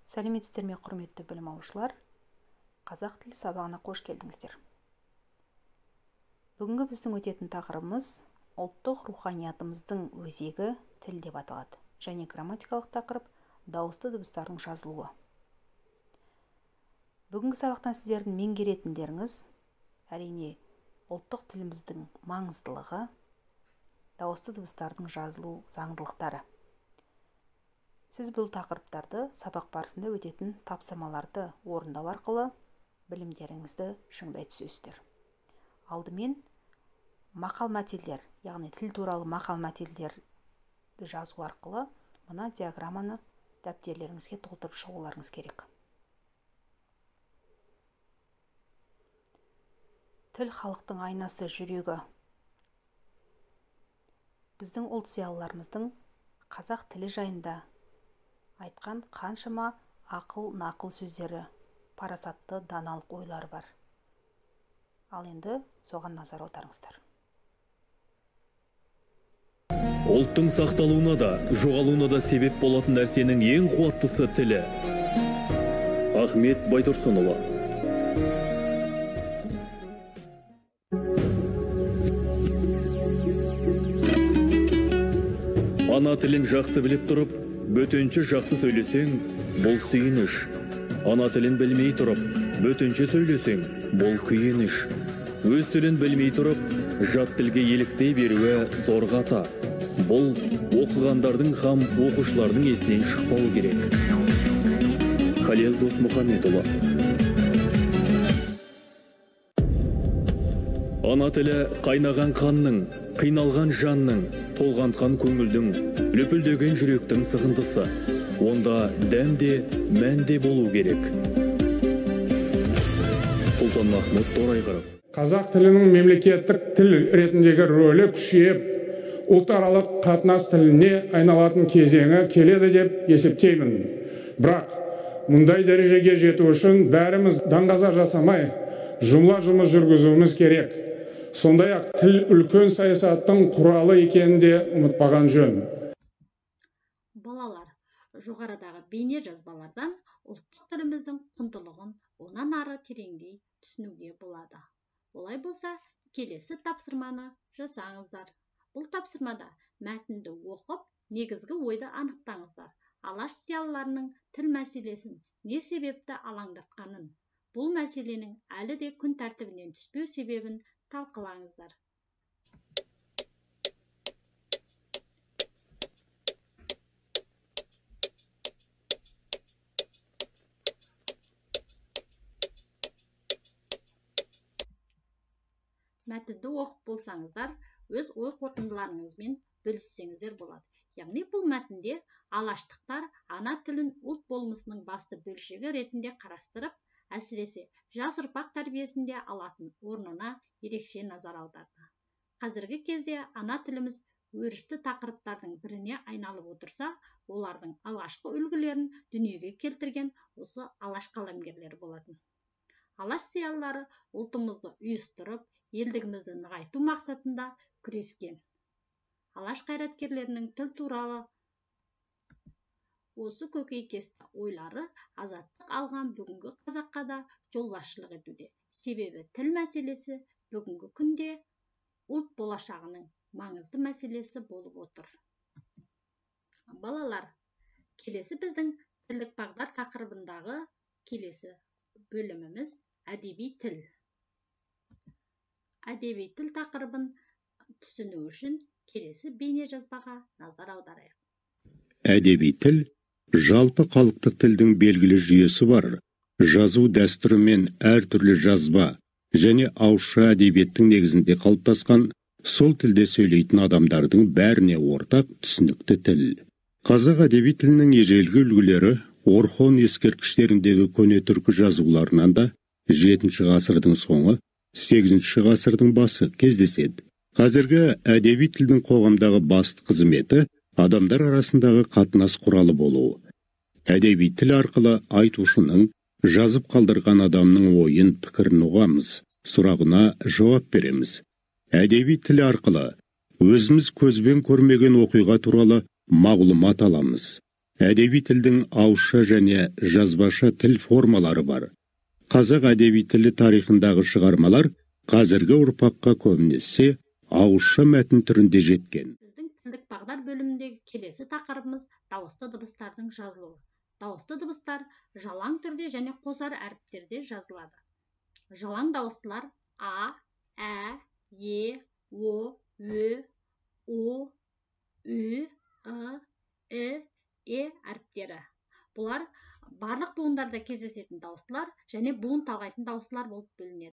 Сәлеметсіздер ме, құрметті білім алушылар? Қазақ тілі сабағына қош келдіңіздер. Бүгінгі біздің өтетін тақырыбымыз ұлттық руханиятымыздың өзегі тіл деп аталады және грамматикалық тақырып дауысты дыбыстардың жазылуы. Бүгінгі сабақтан сіздердің меңгеретіндеріңіз әрине ұлттық тіліміздің маңыздылығы, дауысты дыбыстардың жазылу заңдылықтары. Сіз бұл тақырыптарды сабақ барысында өтетін тапсырмаларды орындау арқылы білімдеріңізді шыңдай түсесіздер. Алдымен мақал-мәтелдер, яғни тіл туралы мақал-мәтелдерді жазу арқылы мына диаграмманы дәптерлеріңізге толтырып шығуларыңыз керек. Тіл халықтың айнасы, жүрегі. Біздің ұлт зиялыларымыздың қазақ тілі жайында айтқан қаншама ақыл-нақыл сөздері, парасатты даналық ойлары бар. Ал енді соған назар аударыңыздар. Ұлттың сақталуына да, жоғалуына да себеп болатын нәрсенің ең қуаттысы тілі. Ахмет Байтұрсынұлы. Ана тілін жақсы біліп тұрып, бөтенше жақсы сөйлесең, бұл сүйініш. Ана тілін білмей тұрып, бөтенше сөйлесең, бұл күйініш. Өз тілін білмей тұрып, жат тілге еліктей беруі зорға ата. Бұл оқығандардың һәм оқушылардың есінен шықпауы керек. Халел Досмұхамедұлы. Ана тілі қайнаған қанның, қиналған жанның, толғантқан көңілдің, лүпілдеген жүректің сығындысы. Онда дәм де, мән де болу керек. Сұлтанмахмұт Торайғыров. Қазақ тілінің мемлекеттік тіл ретіндегі рөлі күшейіп, ұлтаралық қатынас тіліне айналатын кезеңі келеді деп есептеймін. Бірақ мұндай дәрежеге жету үшін бәріміз даңғаза жасамай, жұмыла жұмыс жүргізуіміз керек. Сондай-ақ тіл үлкен саясаттың құралы екенін де ұмытпаған жөн. Балалар, жоғарыдағы бейне жазбалардан ұлттық тіліміздің құндылығын онан ары тереңдей түсінуге болады. Олай болса, келесі тапсырманы жасаңыздар. Бұл тапсырмада мәтінді оқып, негізгі ойды анықтаңыздар. Алаш зиялыларының тіл мәселесін не себепті алаңдатқанын, бұл мәселенің әлі де күн тәртібінен түспеу себебін талқылаңыздар. Мәтінді оқып болсаңыздар, өз ой қорытындыларыңызбен бөліссеңіздер болады. Яғни бұл мәтінде алаштықтар ана тілін ұлт болмысының басты бөлшегі ретінде қарастырып, әсіресе жас ұрпақ тәрбиесінде алатын орнына ерекше назар аударды. Қазіргі кезде ана тіліміз өрісті тақырыптардың біріне айналып отырса, олардың алғашқы үлгілерін дүниеге келтірген осы алаш қаламгерлері болатын. Алаш зиялылары ұлтымызды ұйыстырып, елдігімізді нығайту мақсатында күрескен. Алаш қайраткерлерінің тіл туралы осы көкейкесті ойлары азаттық алған бүгінгі қазаққа да жолбасшылық етуде. Себебі тіл мәселесі бүгінгі күнде ұлт болашағының маңызды мәселесі болып отыр. Балалар, келесі біздің тілдік бағдар тақырыбындағы келесі бөліміміз әдеби тіл. Әдеби тіл тақырыбын түсіну үшін келесі бейне жазбаға назар аударайық. Әдеби тіл жалпы халықтық тілдің белгілі жүйесі бар, жазу дәстүрімен әртүрлі жазба және ауызша әдебиеттің негізінде қалыптасқан, сол тілде сөйлейтін адамдардың бәріне ортақ түсінікті тіл. Қазақ әдеби тілінің ежелгі үлгілері Орхон ескерткіштеріндегі көне түркі жазуларынан да 7 ғасырдың соңы, 8 ғасырдың басы кездеседі. Қазіргі әдеби тілдің қоғамдағы басты қызметі адамдар арасындағы қатынас құралы болуы. Әдеби тіл арқылы айтушының, жазып қалдырған адамның ойын, пікірін ұғамыз, сұрағына жауап береміз. Әдеби тіл арқылы өзіміз көзбен көрмеген оқиға туралы мағлұмат аламыз. Әдеби тілдің ауызша және жазбаша тіл формалары бар. Қазақ әдеби тілі тарихындағы шығармалар қазіргі ұрпаққа көбінесе ауызша мәтін түрінде жеткен. Біздің тілдік бағдар бөліміндегі келесі тақырыбымыз дауысты дыбыстардың жазылуы. Дауысты дыбыстар жалаң түрде және қосар әріптерде жазылады. Жалаң дауыстылар а, ә, е, о, ө, у, ү, ы, і, е әріптері. Бұлар барлық буындарда кездесетін дауыстылар және буын талғайтын дауыстылар болып бөлінеді.